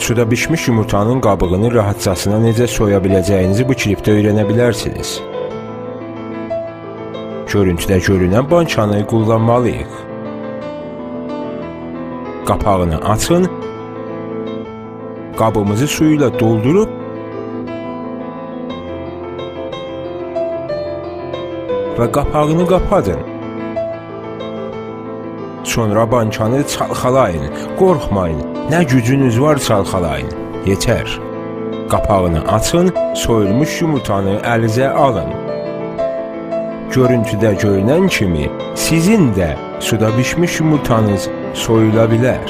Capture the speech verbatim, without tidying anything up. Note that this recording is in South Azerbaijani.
سودا بیشمیش یومورتانین قابیغینی راحتجاسینا نئجه سویا بیله‌جه‌یینیزی بو کلیپده اؤیرنه بیلرسینیز. گؤرونتوده گؤرونن بانکانی قوللانمالی‌ییق. قاپاغینی آچین. قابیمیزی سویو ایله دولدوروب و قاپاغینی قاپادین. سونرا بانکانی چالخالایین. قورخمایین. نه گوجونوز وار، چالخالایین. یئتر. قاپاغینی آچین، سویولموش یومورتانی الینیزه آلین. گؤرونتوده گؤرونن کیمی سیزین ده سودا بیشمیش یومورتانیز سویولا بیلر.